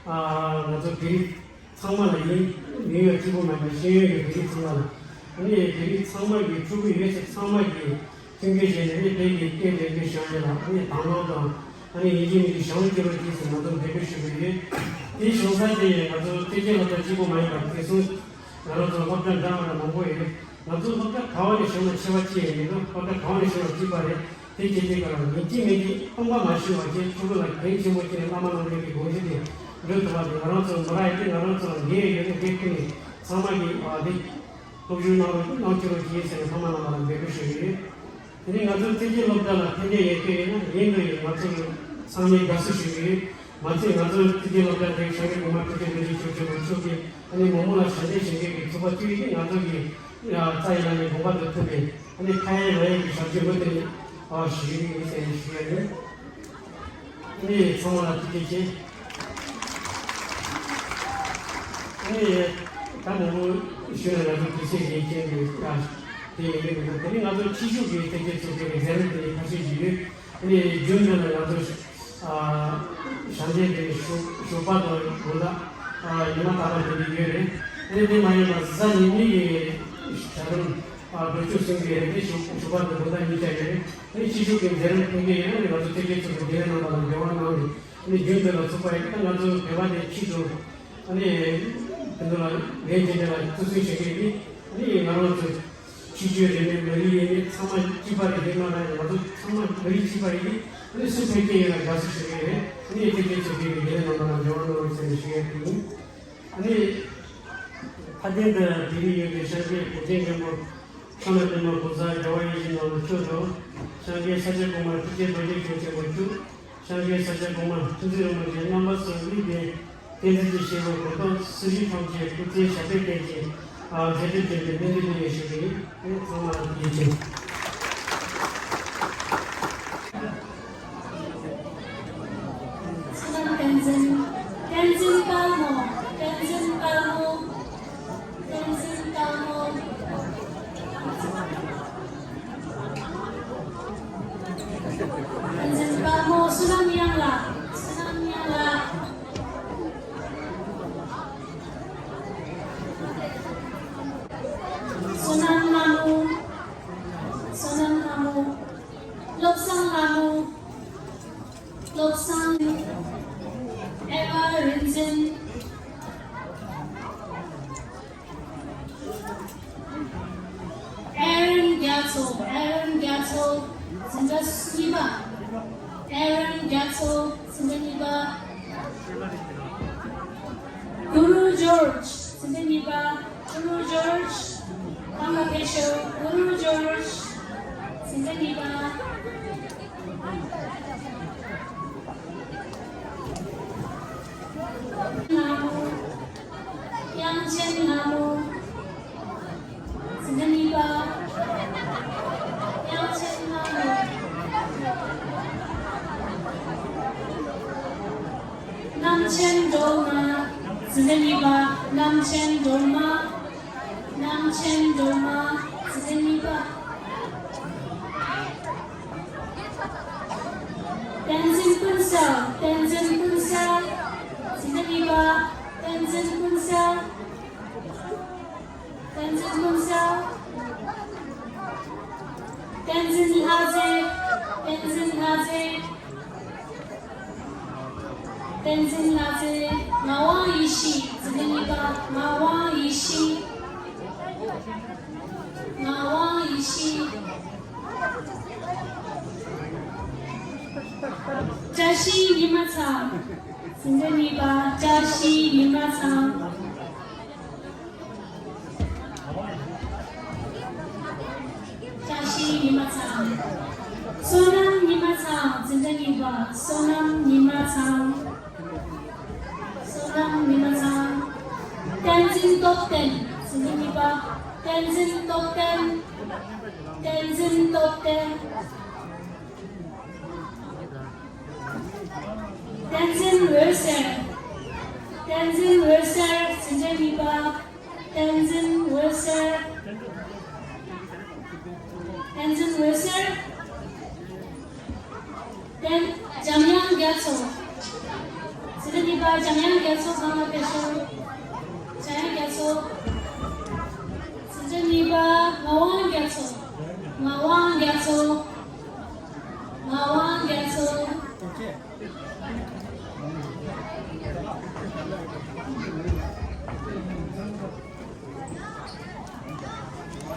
ཨ་ང་ཚོ་བོད་རིགས་ཚང་མ་ལ་ཡིན། ཡིན་ཡོད་གཅིག་པུ་མ་ཡིན་པར་ཤེས་ཡོན་གྱི་བོད་རིགས་ཚང་མ་ལ་ཨ་ནི་བོད་རིགས་ཚང་མ་གི་ཕྲུ་གུ་ཡོད་ཚད་ཚང་མ་གི་མཐུན་འགྱུར་བྱས་ནས་ནི་བོད་ཀྱི་སྐད་དང་ཡི་གེ་སྦྱང་ཡས་ལ་ནི་དང་བླངས་དང་ཨ་ནི་ཡིན་གཅིག་མིན་གཅིག་སྦྱང་རྒྱུ་རེད་ཅེས་ང་ཚོ་འབོད་སྐུལ་ཞུ་གི་ཡོད། དེའི་བྱུང་ས་དེ་ང་ཚོ་ཐུགས་རྗེ་སློབ་གྲྭ་གཅིག་པུ་མ་ཡིན་པར་དེ་སོང་ང་རང་ཚོ་སློབ་གྲྭ་འདྲ་མི་འདྲ་མང་པོ་ཡོད། ང་ཚོ་སློབ་གྲྭ་ག་བ་ནས་བྱུང་ན་ཆེ་བ་གཅིག་ཡིན་ནོ། སློབ་གྲྭ་ག་བ་ནས་བྱུང་ན་གཅིག་པ་རེད། དེ་བྱེད་དུས་ཀ་ལ་ཡིན་གཅིག་མིན་གཅིག་སྟོང་པ་མ་ཤི་བ་བྱས་ཕྲུ་གུ་ལ་གལ་ཆེན་པོ་བྱས་བླ་མ་རྣམ་པའི་གི་དགོངས་གཞི་དེ་འགྲུབ་ཐུབ་པ་དེ་ང་རང་ཚོ་མི་ར་ཡི་གེ་ང་རང་ཚོ་ལ་འགན་ཡོད་ན་འགན་ཁུར་ནས་ཚང་མ་གི་ཨ་དེ། སློབ་སྦྱོང་གནང་རོགས་གནང་ཕྱིར་རོགས་ཞེས་ཟེར་ནས་ཕ་མ་རྣམ་པ་ལ་འབོད་སྐུལ་ཞུ་གི་ཡོད། དེ་ནས་ང་ཚོ་ཐུགས་རྗེ་སློབ་གྲྭ་ལ་ཕན་བདེ་ཡོད་ཀྱི་ཡོད་ན་ཡིན་དུ་ཡོད། ང་ཚོ་ཚང་མས་དགའ་བསུ་ཞུ་གི་ཡོད། མ་ཚད་ང་ཚོ་ཐུགས་རྗེ་སློབ་གྲྭ་དེ་ཤཱཀྱ་གོང་མ་ཐུགས་རྗེ་རྡོ་རྗེ་འཆང་ཆེན་པོ་མཆོག་གིས་ཨ་ནི་མི་མང་ལ་ཞབས་འདེགས་ཞུ་མཁན་གྱི་ཚོགས་པ་གཅིག་ཡིན། ང་ཚོ་གི་རྩ་ཡི་བླ་མའི་དགོངས་པ་དང་མཐུན་པའི་ཨ་ནི་ཁ་ཡན་ལག་ཡན་གྱི་ཞབས་ཕྱི་མུ་མཐུད་ནས་ཞུ་གི་ཡིན་ཟེར་ཞུ་ཡ་ཡིན། ཨ་ནི་ཚང་མ་ལ་ཐུགས་རྗེ་ཆེ། ཨ་ནི་ད་མང་པོ་ཞུས་ན་ང་ཚོ་དུས་ཚོད་ཡན་ཆད་འདུག་ཨ། དེ་ཡིན་གྱི་མི་འདུག་དེ་ནི་ང་ཚོ་ཕྱི་ཕྱོགས་ཀྱི་འཕེལ་རྒྱས་ཚོགས་པའི་མཛད་རིམ་དེ་ཁ་ཤས་ཤིག་ཡོད། ཨ་ནི་རྒྱུན་དུ་ལ་ང་ཚོ་ཨ་ཞབས་འདེགས་དེ་ཞོགས་ཞོགས་པ་དང་དགོང་དག་ཨ་ཉི་མ་རྟག་པར་དེ་འདྲ་ཡོད་རེད། ཨ་ནི་དེ་མ་ཡིན་པར་གཟའ་ཉི་མའི་གི་ཞལ་འཛོམས་ཨ་སྒྲུབ་ཆུ་སྲིན་གྱི་རེད། དེ་ཞོགས་ཞོགས་པ་དང་དགོང་དག་གཉིས་ཆ་ཡོད་རེད། ཨ་ནི་ཕྱི་ཕྱོགས་ཀྱི་མཛད་རིམ་ཕུལ་གྱི་ཡོད་ན་ནི་ང་ཚོ་འཕེལ་རྒྱས་ཚོགས་པའི་འགན་རྣམ་པ་ལ་འབྲེལ་བ་གནང་ནས། ཨ་ནི་རྒྱུན་དུ་ལ་ཚོགས་པ་ཡིན་ན་ང་ཚོ་བོད་པ་དེ་ཕྱིས་སུ་ཨ་ནི་དེ་ཚོ་ལ་ལས་འབྲེལ་ལ་བརྩི་སྲུང་བྱེད་མཁན་དེ་ཨ་ནི་ང་རང་ཚོ་ཆོས་བརྒྱུད་རིས་མེད་མི་རིགས་ཡིན་མིན་ཚང་མ་གཅིག་པ་རེད། ཡིན་མ་རེད། ང་ཚོ་ཚང་མ་མི་རིགས་གཅིག་པ་ཡིན། ཨ་ནི་སུ་ཕེབས་ཀྱི་ཡོད་ན་དགའ་བསུ་ཞུ་གི་རེད། ཨ་ནི་ཐུགས་རྗེ་ཆེ། དེ་གི་འགན་ལེན་གནང་བ་ལ་འབྲེལ་བ་གནང་རོགས་ཟེར་ནས་ཞུ་ཡ་དེ་ཡིན། ཨ་ནི། མཐའ་དོན་དུ་དེ་རིང་ཡོད་པའི་ཤར་རྒྱལ་གོ་ཆེན་མགོན་པོ་ཤོ་ན་པདྨ་གོང་ས་རྒྱལ་བ་ཡིད་བཞིན་ནོར་བུ་མཆོག་དང་། ཤར་རྒྱལ་ས་སྐྱ་གོང་མ་ཐུགས་རྗེ་རྡོ་རྗེ་འཆང་ཆེན་པོ་མཆོག་ཤར་རྒྱལ་ས་སྐྱ་གོང་མ་ཁྲི་འཛིན་རིན་པོ་ཆེ་རྣམ་པ་གསུམ་དབུས་པའི་བསྟན་འཛིན་གྱི་བྱེད་པོ་གོ་ཐོག་སྲི་ཞུ་ཐམས་ཅད་སྐུ་ཚེ་ཞབས་པད་བརྟན་ཅིང་མཛད་འཕྲིན་ལྡན་པའི་སྨོན་འདུན་ཡོད་ཞུ་གི་ཡིན། ཚང་མ་ལ་ཐུགས་རྗེ་ཆེ། བསོད་ནམས་བསྟན་འཛིན། བསྟན་འཛིན་དཔལ་མོ། བསྟན་འཛིན་དཔལ་མོ། བསྟན་འཛིན་དཔལ་མོ། བསྟན་འཛིན་དཔལ་མོ་བསོད་ནམས་གཡང་ལགས། བསོད་ནམས་གཡང་ལགས། བསོད་ནམས་ལྷ་མོ། བསོད་ནམས་ལྷ་མོ། བློ་བཟང་ལྷ་མོ། བློ་བཟང་། ཨེ་ཝ་རིག་འཛིན། ཨེ་རན་རྒྱ་མཚོ། ཨེ་རན་རྒྱ་མཚོ། འཛིན་གྲྭ་གཉིས་པ། ཨེ་རན་རྒྱ་མཚོ། འཛིན་གྲྭ་གཉིས་པ། གུ་རུ་ཇོརྗ། འཛིན་གྲྭ་གཉིས་པ། གུ་རུ་ཇོརྗ། གང་ག་ཕེབས་ཤོག་གུ་རུ་ཇོརྗ། འཛིན་གྲྭ་གཉིས་པ། དབྱངས་ཅན་ལྷ་མོ། འཛིན་གྲྭ་གཉིས་པ། དབྱངས་ཅན་ལྷ་མོ། རྣམ་ཅན་སྒྲོལ་མ། འཛིན་གྲྭ་གཉིས་པ། རྣམ་ཅན་སྒྲོལ་མ། རྣམ་ཅན་སྒྲོལ་མ། འཛིན་གྲྭ་གཉིས་པ། བསྟན་འཛིན་ཀུན་གསལ། བསྟན་འཛིན་ཀུན་གསལ། འཛིན་གྲྭ་གཉིས་པ། བསྟན་འཛིན་ཀུན་གསལ། བསྟན་འཛིན་ཀུན་གསལ། བསྟན་འཛིན་ལྷ་རྩེ། བསྟན་འཛིན་ལྷ་རྩེ། བསྟན་འཛིན་ལྷ་རྩེ། ངག་དབང་ཡེ་ཤེས། འཛིན་གྲྭ་གཉིས་པ། ངག་དབང་ཡེ་ཤེས། ངག་དབང་ཡེ་ཤེས། བཀྲ་ཤིས་ཉི་མ་ཚང་། འཛིན་གྲྭ་གཉིས་པ། བཀྲ་ཤིས་ཉི་མ་ཚང་། བཀྲ་ཤིས་ཉི་མ་ཚང་། བསོད་ནམས་ཉི་མ་ཚང་། འཛིན་གྲྭ་གཉིས་པ། བསོད་ནམས་ཉི་མ་ཚང་། བསོད་ནམས་ཉི་མ་ཚང་། བསྟན་འཛིན་སྟོབས་ལྡན། འཛིན་གྲྭ་གཉིས་པ། བསྟན་འཛིན་སྟོབས་ལྡན། བསྟན་འཛིན་སྟོབས་ལྡན། བསྟན་འཛིན་འོད་ཟེར། བསྟན་འཛིན་འོད་ཟེར། འཛིན་གྲྭ་གཉིས་པ། བསྟན་འཛིན་འོད་ཟེར། བསྟན་འཛིན་འོད་ཟེར། བསྟན། འཇམ་དབྱངས་རྒྱ་མཚོ། འཛིན་གྲྭ་གཉིས་པ། འཇམ་དབྱངས་རྒྱ་མཚོ་གང་ལ་ཕེབས་ཤོག་འཇམ་དབྱངས་རྒྱ་མཚོ། འཛིན་གྲྭ་གཉིས་པ། ངག་དབང་རྒྱ་མཚོ། ངག་དབང་རྒྱ་མཚོ། ངག་དབང་རྒྱ་མཚོ།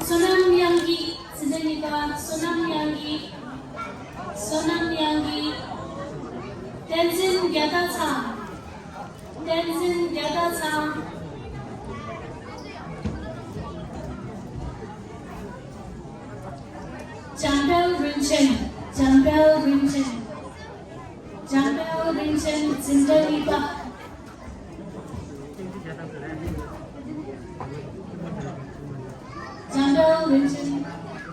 བསོད་ནམས་དབྱངས་སྐྱིད། འཛིན་གྲྭ་གཉིས་པ། བསོད་ནམས་དབྱངས་སྐྱིད། བསོད་ནམས་དབྱངས་སྐྱིད། བསྟན་འཛིན་རྒྱ་སྟག་ཚང་། བསྟན་འཛིན་རྒྱ་སྟག་ཚང་། འཇམ་དཔལ་རིན་ཆེན། འཇམ་དཔལ་རིན་ཆེན། འཇམ་དཔལ་རིན་ཆེན། འཛིན་གྲྭ་གཉིས་པ། འཇམ་དཔལ་རིན་ཆེན།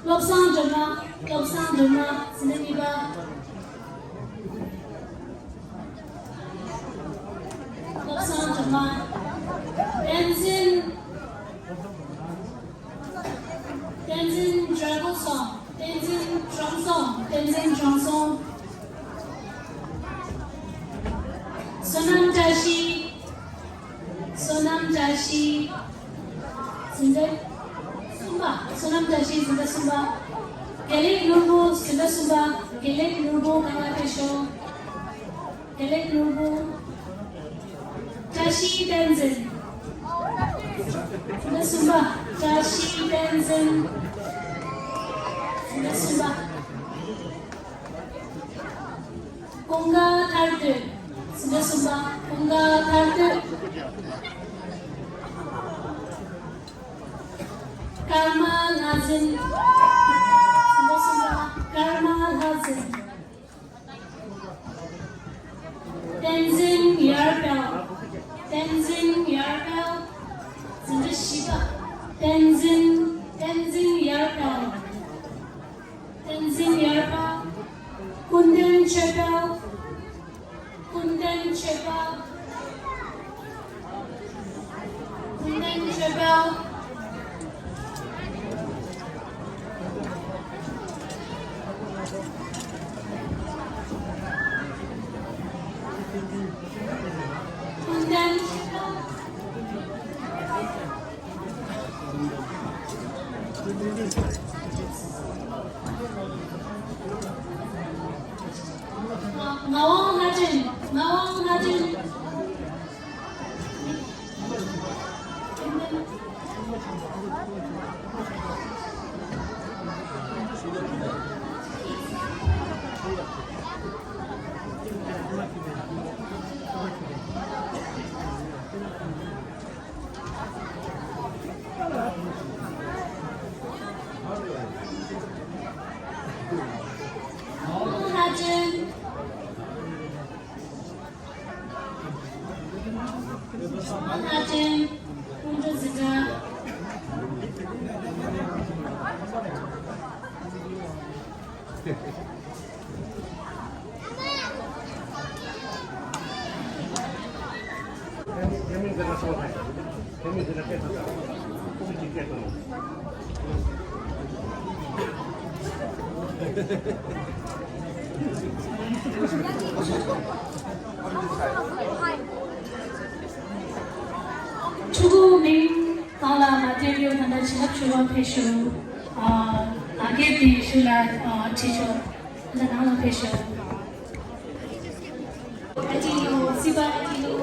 བློ་བཟང་སྒྲོལ་མ། བློ་བཟང་སྒྲོལ་མ། འཛིན་གྲྭ་གཉིས་པ། བློ་བཟང་སྒྲོལ་མ། བསྟན་འཛིན། བསྟན་འཛིན་བགྲེས་པོ་སོང་། བསྟན་འཛིན་བགྲེས་སོང་། བསྟན་འཛིན་བགྲེས་སོང་། བསོད་ནམས་བཀྲ་ཤིས། བསོད་ནམས་བཀྲ་ཤིས། འཛིན་གྲྭ་གསུམ་པ། བསོད་ནམས་བཀྲ་ཤིས། འཛིན་གྲྭ་གསུམ་པ། དགེ་ལེགས་ནོར་བུ། འཛིན་གྲྭ་གསུམ་པ། དགེ་ལེགས་ནོར་བུ་གང་ལ་ཕེབས་ཤོག་དགེ་ལེགས་ནོར་བུ། བཀྲ་ཤིས་བསྟན་འཛིན། འཛིན་གྲྭ་གསུམ་པ། བཀྲ་ཤིས་བསྟན་འཛིན། འཛིན་གྲྭ་གསུམ་པ། ཀུན་དགའ་ཐར་འདོད། འཛིན་གྲྭ་གསུམ་པ། ཀུན་དགའ་ཐར་འདོད། ཀརྨ་ལྷ་འཛིན། འཛིན་གྲྭ་གསུམ་པ། ཀརྨ་ལྷ་འཛིན། བསྟན་འཛིན་ཡར་འཕེལ། བསྟན་འཛིན་ཡར་འཕེལ། འཛིན་གྲྭ་བཞི་པ། བསྟན་འཛིན། བསྟན་འཛིན་ཡར་འཕེལ། བསྟན་འཛིན་ཡར་འཕེལ། ཀུན་ལྡན་ཆོས་འཕེལ། ཀུན་ལྡན་ཆོས་འཕེལ། ཀུན་ལྡན་ཆོས་འཕེལ། ཀུན་ལྡན་ཆོས་འཕེལ། ངག་དབང་ལྷ་སྒྲོན། ངག་དབང་ལྷ་སྒྲོན། ལྷ་སྒྲོན། ལྷ་སྒྲོན། ཀོང་ཇོ་འཛིན་གྲྭ། ཕྲུ་གུ་མིང་གང་ལ་མ་སྤྲད་རྒྱུ་ད་ལྟ་བྱིན་རླབས་ཆོས་སྒར་ཕེབས་ཤོག་ཨ། ཨ་སྐད་དེ་ཤུ་ལ་ཨ་ཁྲིད་ཤོག་ད་ནང་ལ་ཕེབས་ཤོག་ཨ་ཅི་ཡོ་སི་པ་ཨ་ཅི་ཡོ།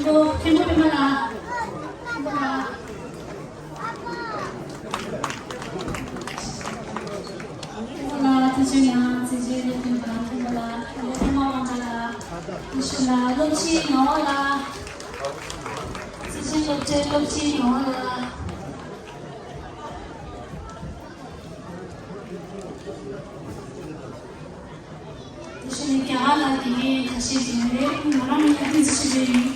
མཁན་པོ་སྤེན་པ་ལགས། མཁན་པོ་ལགས། མཁན་པོ་ལགས་ཐུགས་རྗེ་གནང་། ཚེས་བརྟན་སློབ་སྟོན་པ་མཁན་པོ་ལགས། མཁན་པོ་ཕུར་མ་དབང་གྲགས་ལགས། ཐུགས་རྗེ་གནང་། སློབ་སྤྱི་ངག་དབང་ལགས། ཚེས་བརྟན་སློབ་གྲྭའི་སློབ་སྤྱི་ངག་དབང་ལགས། དེ་བཞིན་རྒྱ་གར་ལ་དགེ་རྒན་ཁ་ཤས་ཀྱང་ཡོད་རེད། ང་རང་ཡང་ཐུགས་རྗེ་ཆེ་ཞུ་ཡིན།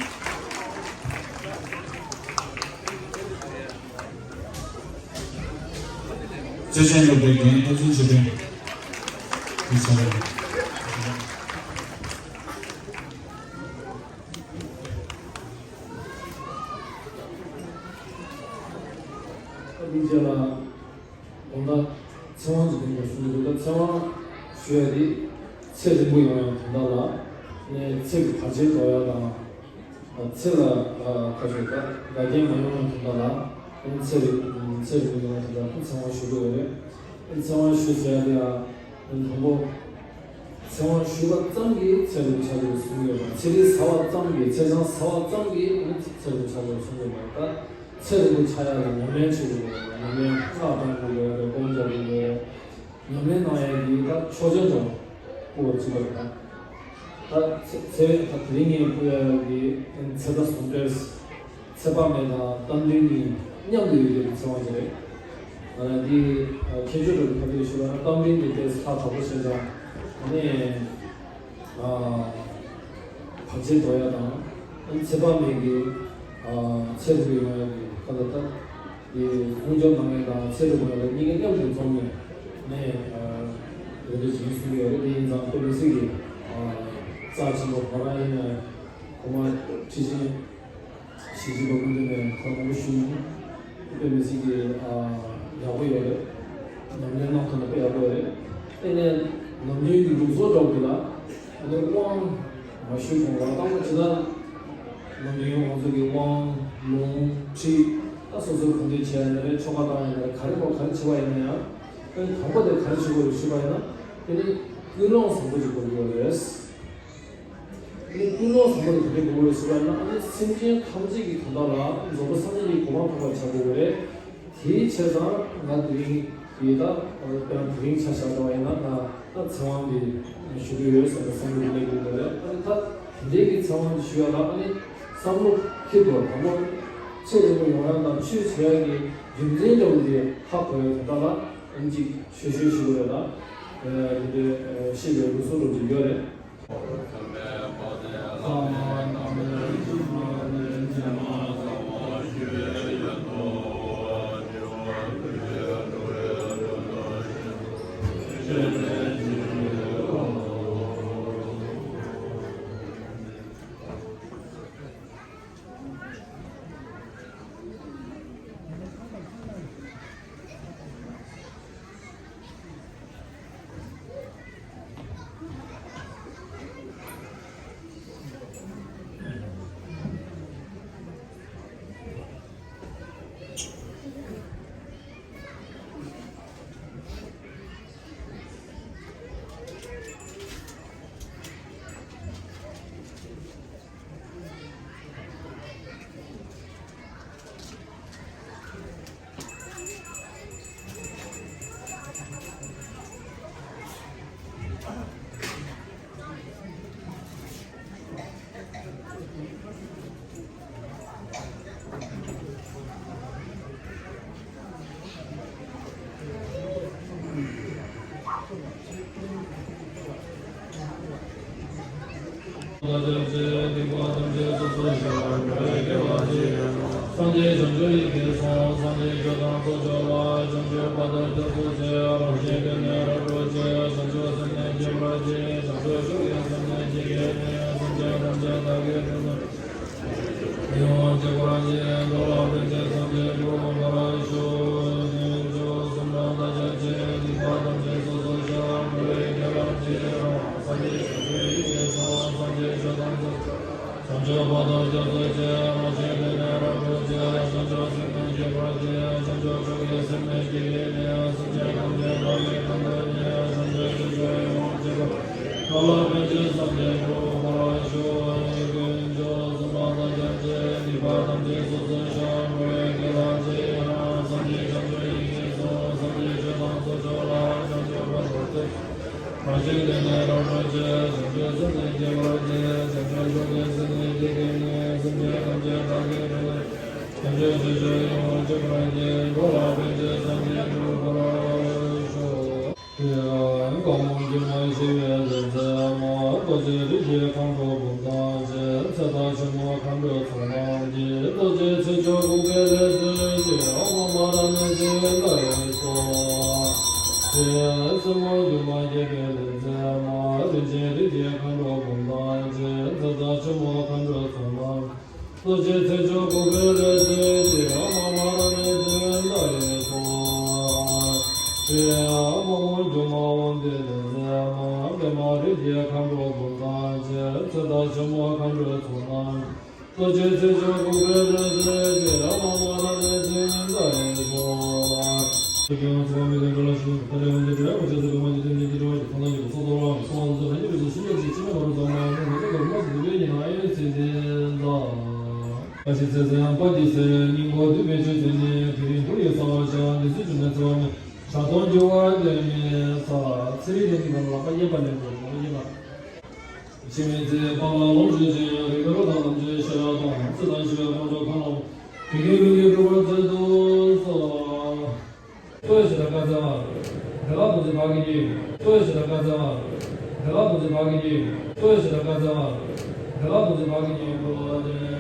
ཚེས་བརྟན་སློབ་གྲྭའི་རྒན་བསྟན་འཛིན་ཆོས་སྒྲོན། ཐུགས་རྗེ་ཆེ། སྙིང་རྗེ་ལ། དགོངས་དག་ཚེ་དབང་གི་དོན་དུ་གསུང་གི་འདུག་ད་ཚེ་དབང་ཞུ་ཡ་དེ་ཚེ་རིང་པོ་ཡོང་ཡ་དོན་དག་ལ། ནས་ཚེ་གི་བར་ཆད་དོར་ཡ་དང་། ཚེ་ལ་ཁ་ཤས་ད་འགལ་རྐྱེན་མ་ཡོང་ཡ་དོན་དག་ལ། ཚེ་རིང་ཚེ་རིང་པོ་ཡོང་ཡ་དོན་དག་ལ་ཚེ་དབང་ཞུ་གི་ཡོད་རེད། ཚེ་དབང་ཞུ་ཟེར་ཡ་དེ་ཡང་དང་པོ། ཚེ་དབང་ཞུས་པ་ཙམ་གྱིས་ཚེ་རིང་པོ་ཆགས་འགྲོ་གསུང་གི་ཡོད་པ། ཚེ་རིལ་ཟ་བ་ཙམ་གྱིས་ཚེ་ཆང་ཟ་བ་ཙམ་གྱིས་ཚེ་རིང་པོ་ཆགས་འགྲོ་གསུང་གི་ཡོད་པ། ད་ཚེ་རིང་པོ་ཆགས་ཡ་ལ་ཉམས་ལེན་བྱེད་དགོས་པ། ཉམས་ལེན་སྔགས་བགྲང་དགོས་པ། སྒོམ་རྒྱག་དགོས་པ། ཉམས་ལེན་གནང་ཡ་གི་ད་ཆོག་མཆན་འདྲ་བོ་སྐུར་བ་གཅིག་པ་རེད། ད་ད་ཚེ་ཚེ་ད་དེ་རིང་ངས་སྐུར་ཡ་གི་ཚེ་ད་ཟུང་འབྲེལ། ཚེ་དཔག་མེད་དང་རྟ་མགྲིན་གཉིས་མཉམ་དུ་ཡོད་པའི་ཚེ་དབང་ཅིག་རེད། ང་རང་འདི་ཁྱད་ཆོས་འདྲ་བོ་ཁ་ཐུག་ཞུ་བ་ན་རྟ་མགྲིན་གྱི་ལྟས་ལྷག་དྲག་པོ་ཞེ་དྲག་ཨ་ནི་བར་ཆད་དོར་ཡ་དང་ཨ་ནི་ཚེ་དཔག་མེད་ཀྱི་ཚེ་རིང་པོ་ཡོང་ཡ་གི་ཁ་ཐུག་ད་འདི་སྲུང་སྐྱོབ་གནང་ཡ་དང་ཚེ་རིང་པོ་ཡོང་ཡ་གཉིས་ཀ་མཉམ་དུ་འཛོམས་ནས་ནས་ཡོང་འདོད་ཅིག་ཡིན་གསུང་གི་ཡོད་རེད། དེ་ཡིན་ཙང་དཔེ་མི་སྲིད་ཀྱི་རྩ་ཆེན་པོ་ང་རང་ཡིན་ན་གོང་མ་ཁྲི་ཆེན། གཞིས་བྱེས་པ་སྐུ་མདུན་ནས་ཁ་སྐོང་ཞུས་ཡིན། དཔེ་མི་སྲིད་ཀྱི་ཨ་ཡག་པོ་ཡོད་རེད། ཉམས་ལེན་གནང་ཐུབ་ན་དཔེ་ཡག་པོ་ཡོད་རེད། དེ་ནས་ནམ་རྒྱུན་གྱི་ལུགས་སྲོལ་འདྲ་བོ་དེ་ལ་ཨ་ནི་དབང་མ་ཞུས་གོང་ལ་ད་ཅི་ད་ནམ་རྒྱུན་ང་ཚོ་གི་དབང་ལུང་ཁྲིད་ད་སོ་སོ་གང་འདོད་བྱས་ཡ་ན་རེད། ཆོ་ག་བཏང་ཡ་ན་རེད། ག་རེ་དགོས་ག་རེ་བྱེད་པ་ཡིན་ན་ཡང་ཨ་ནི་དང་པོ་དེ་ག་རེ་བྱེད་དགོས་རེད་ཞུས་པ་ཡིན་ན་དེ་ནི་ཀུན་སློང་བཟང་པོ་ཅིག་དགོས་ཀྱི་ཡོད་རེད། ཨ་ནི་ཀུན་སློང་བཟང་པོ་དེ་ག་འདྲ་དགོས་རེད་ཟེར་བ་ཡིན་ན་ཨ་ནི་སེམས་ཅན་ཐམས་ཅད་ཀྱི་དོན་དག་ལ་རྫོགས་པ་སངས་རྒྱས་ཀྱི་གོ་འཕང་ཐོབ་པར་བྱ་དགོས་ཀྱི་རེད། དེའི་ཕྱིར་དང་ང་དེ་རིང་གི་ད་དཔེར་ན་དེ་རིང་ཆ་བཞག་པ་ཡིན་ན་ད་ད་ཚེ་དབང་འདི་ཞུ་གི་ཡོད་བསམ་པའི་བསམ་བློ་སླེབས་ཀྱི་ཡོད་རེད། ཨ་ནི་ད་དེ་འདྲའི་གི་ཚེ་དབང་འདི་ཞུ་ཡ་ལ་ཨ་ནི་བསམ་བློ་འཁྱེར་དགོས། དང་པོ་ཚེ་རིང་པོ་ཡོང་ཡ་དང་ཆོས་བྱེད་ཡ་གི་རྒྱུ་མཚན་འདྲ་བོ་འདི་ཧ་གོ་ཡ་དོན་དག་ལ་ཨ་ནི་ཅིག་ཞུ་ཞུ་ཞུ་དགོས་རེད། ད་དེ་འདྲའི་ཤེས་པའི་ལུགས་སྲོལ་འདྲ་བོ་ཅིག་ཡོད་རེད། སངས་རྒྱས་བྱང་ཆུབ་ཡི་གེ་གསུངས། སངས་རྒྱས་ཆོས་དང་ཚོགས་མཆོག་ལ། བྱང་ཆུབ་བར་དུ་སྐྱབས་སུ་མཆི། རང་གཞན་ཀུན་ནས་རབ་སྒྲོལ་ཕྱིར། བྱང་ཆུབ་སེམས་ནི་བསྐྱེད་པར་བགྱི། བྱང་ཆུབ་མཆོག་གི་སེམས་ནི་བསྐྱེད་པར་བགྱི། སེམས་ཅན་ཐམས་ཅད་བདག་གིས་མཐུན་པར། ཡིད་འོང་སྤྱད་པར་བགྱི། འགྲོ་ལ་ཕན་ཕྱིར་སངས་རྒྱས་འགྲུབ་པར་ཤོག། དཀོན་མཆོག་གསུམ་དང་བདག་ཅག་བཅས། སྡིག་པ་ཐམས་ཅད་སོ་སོར་བཤགས། འགྲོ་བའི་དགེ་བ་རྒྱས་རུང་། སངས་རྒྱས་བྱང་ཆུབ་ཡི་གེ་གསུངས། སངས་རྒྱས་ཆོས་དང་ཚོགས་མཆོག་བྱང་ཆུབ་བར་དུ་སྐྱབས་སུ་མཆི། རང་གཞན་ཀུན་ནས་རབ་སྒྲོལ་ཕྱིར། བྱང་ཆུབ་སེམས་ནི་བསྐྱེད་པར་བགྱི། བྱང་ཆུབ་མཆོག་གི་སེམས་ནི་བསྐྱེད་པར་བགྱི། སེམས་ཅན་ཐམས་ཅད་བདག་གིས་མཐུན་པར་བགྱི། བྱང་ཆུབ་སེམས་མཆོག་ཡིད་འོང་སྤྱད་པར། འགྲོ་ལ་ཕན་ཕྱིར་སངས་རྒྱས་འགྲུབ་པར་ཤོག། དཀོན་མཆོག་གསུམ་དང་བདག་ཅག་ དགའ་མོ་སྒྱུ་མ་ཞི་བའི་ལྷ་མཛེས་མ། རྡོ་རྗེ་རིགས་ཀྱི་མཁའ་འགྲོ་འབུམ་དང་བཅས། ཚེ་དང་ཆུ་མོ་མཁའ་འགྲོའི་ཚོགས་རྣམས་ཀྱིས། རྡོ་རྗེ་ཚེ་མཆོག་འགུགས་པའི་ལྷ་མཛེས་ཀྱི། ཨོཾ་ཨ་མ་ར་ཧ་ནི་སིདྡྷི་ཧི་མནྡཱ་ཡེ་སྭཱ་ཧཱ། སྲིན་མོ་སྒྱུ་མ་བརྒྱད་པའི་ལྷ་མཛེས་མ། རིན་ཆེན་རིགས་ཀྱི་མཁའ་འགྲོ་འབུམ་དང་བཅས། ཚེ་དང་ཆུ་མོ་མཁའ་འགྲོའི་ཚོགས་རྣམས། རྡོ་རྗེ་ཚེ་མཆོག་འགུགས་པའི་ལྷ་མཛེས་ཀྱི། ཨོཾ་ཨ་མ་ར་ཧ་ནི་སིདྡྷི་ཧི་མནྡཱ་ཡེ་སྭཱ་ཧཱ། ཨོཾ་ཨ་མ་སྒྱུ་མ་དབང་ལྡན་ལྷ་མཛེས་མ། པདྨ་རིགས་ཀྱི་མཁའ་འགྲོ་འབུམ་དང་བཅས། ཚེ་དང་ཆུ་མོ་མཁའ་འགྲོའི་ཚོགས་རྣམས། རྡོ་རྗེ་ཚེ་མཆོག་འགུགས་པའི་ལྷ་མཛེས་ཀྱི། ཨོཾ་ཨ་མ་ར་ཧ་ནི་སིདྡྷི་ཧི་མནྡཱ་ཡེ་སྭཱ་ཧཱ། བཀྲ་ཤིས་ཚེ་བརྟན་པ་འདི་ཚེ་ཡང་པ་ཏི་སེ་སྙིང་པོ་འདུས་པའི་ཆོས་ཚན་ནི། དེ་རིང་བུ་ཡི་གསང་བ་ཤར་འདི་ཚེ་ཆུ་མེད་ཚེ་བ་མེད། གྲགས་སྟོང་འགྱུ་བ་ལས་མེད་ས། ཚེ་རིང་ལྡན་གྱི་ནང་ལ་ལག་པ་གཡས་པ་ལེན་དགོས། ལག་པ་གཡས་པ། འཆི་མེད་ཚེ་དཔག་ལ་ལོངས་སྤྱོད་ཅིང་། རིག་པའི་རོ་དང་ལམ་ཆེན་ཤེས་རབ་དང་། ཚེ་དང་ཞི་བའི་དཀོན་མཆོག་མཁའ་ལ། བོད་ཀྱི་ལུས་ཀྱི་གྲུབ་པར་མཛད་དུ་གསོལ། ཚོགས་ཞེས་བྱ་བཀའ་སྩལ་པ། དེ་ལ་ཐུགས་རྗེ་བདག་གིས་བགྱི། ཚོགས་ཞེས་བྱ་བཀའ་སྩལ་པ། དེ་ལ་ཐུགས་རྗེ་བདག་གིས་བགྱི། ཚོགས་ཞེས་བྱ་བཀའ་སྩལ་པ། དེ་ལ་ཐུགས་རྗེ་བདག་གིས་བགྱི།